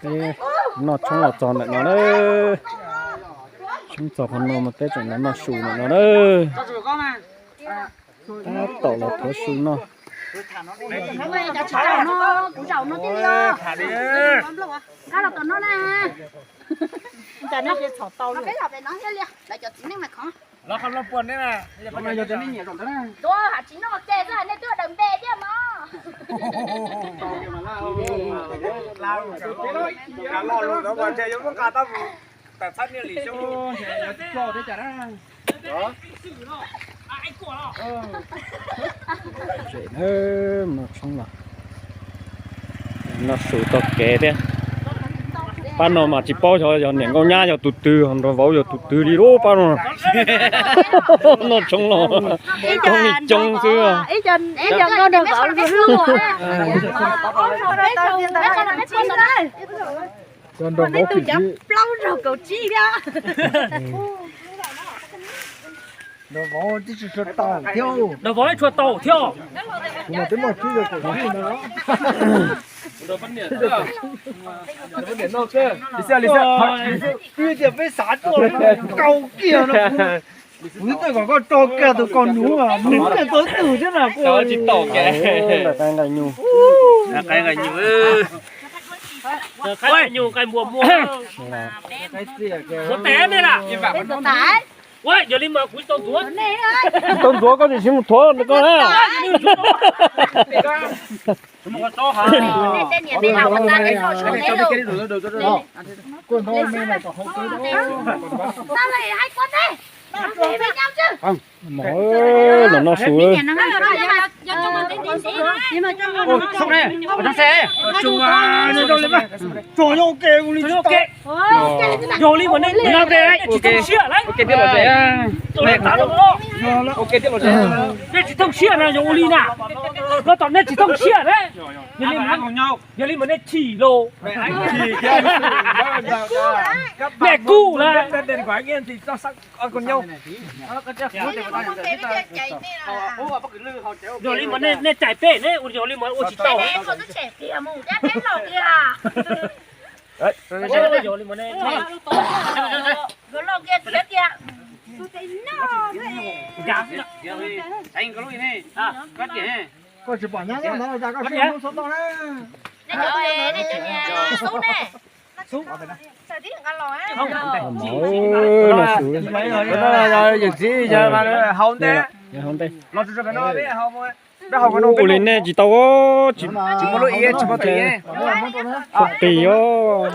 Peb noj tshoob los txog ntawm no na. Tshoob txog qhov no mas peb tseem los noj su ntawm no na. Tab tom los thuav su noj. Noj su txog kev thiab. Pab no mas tsis paub xyov yog niam nkauj nyab yog tus twg, ho nraug vauv yog tus twg li lub pab no. Noj tshoob los coob li coob xwb. Nraug vauv tib tsis tshua tau thiab. Kuv mas twb noj tsib rau kaum tsib ntawd. Li xav, li xav, twb tias peb xav tuaj kaum kiag no. Kuv twb tuaj kom koj tso kiag tus kaus hnyuv, hnyuv kiag tau twg thiab na. Tsis tau kev. Qaib nqaij nyuj. Qaib nqaij nyuj, nqaij npua muaj. Ua tes ne na. Ua yog li mas kuv tsis tau ntxuav. Tsis tau ntxuav koj tsis mus thuav koj na. Los noj su. Yog li mas nej tsis thooj siab lauj. Nej tsis thooj siab na, yog ua li na. Los tom nej tsis thooj siab na. Yog li mas nej chim los. Nej kuj na. Yog li mas nej cais peb ne, yog li mas ua tsis tau. Yog li mas nej Yawm txiv, ua li nej tsis tau, tsis muaj lub i, tsis muaj tis os.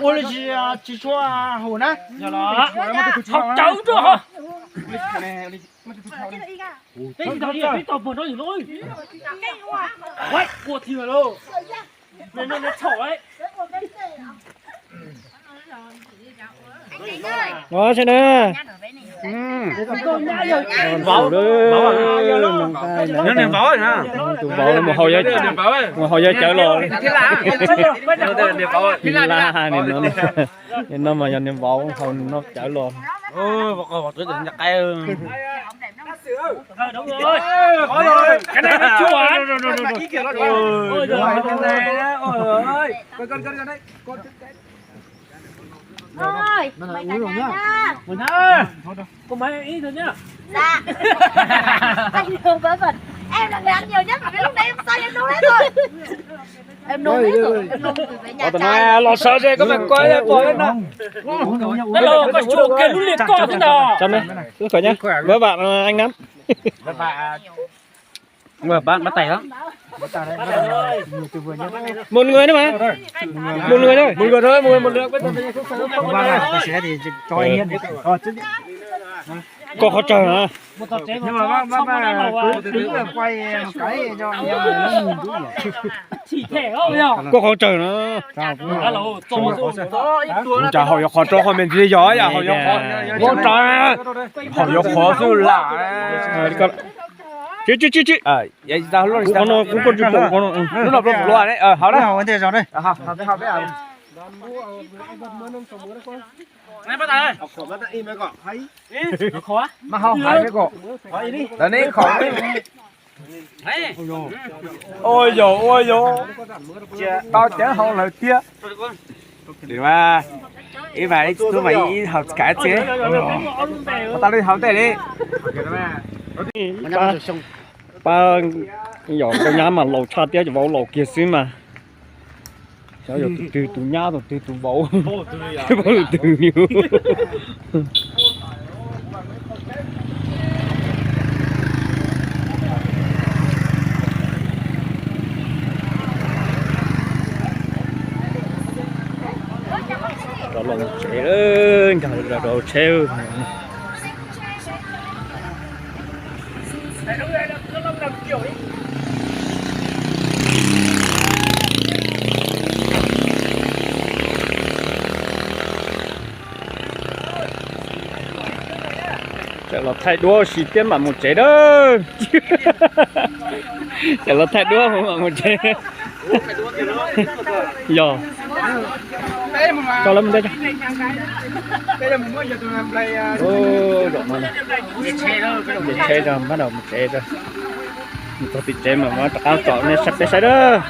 Ua li tsis tshua haum na. Haum cawv tuaj ho. Peb tau pem no yus lauj. Ua thiab lauj. Noj tshauj na. Tus vauv mus haus yawg cawv los. Niag no mas yog niag vauv haus noj cawv los. Ua tam no los sawv ze koj mam koj pom no. Koj tsuas kiag lub liaj koj xwb ntag. Các bạn, anh ngắm. Bắt tay đó. Một người thôi mà. Một người thôi. Một người thôi, một người, một lượt. Koj qhov tsawg na? Koj qhov tsawg na? Kuv tsam haum yuav qhov rau qhov me ntsis yog yam haum yuav qhov, haum yuav qhov xwb lam. Tsis tsis tsis tsis. Kuv qhov no kuv koj tsis pom qhov no. Lub no pluav pluav ne, haus na. Mas hau hais me kom. Ua yog, ua yog. Tau cawv hau lawm thiab. Ib vas ib tug mas ib hau kav txiv. Tau li hau ntej li. Pab, yog tus nyab mas laus tshaj thiab, cov vauv laus kiag xwb mas. Xyov yog tus twg tus nyab, tus twg tus vauv, paub tus twg li. Rov los mus tsev, nkag rau tsheb. Txawm los thaij duab sis thiab mam mus tsev dawb. Txawm los thaij duab mam mus tsev. Yog, tso lawv mus ntej. Zom no, nce tsheb tso, npaj no mus tsev tso. Mus txog tim tsev mas mam rov qab tsom nej saib peb saib dawb.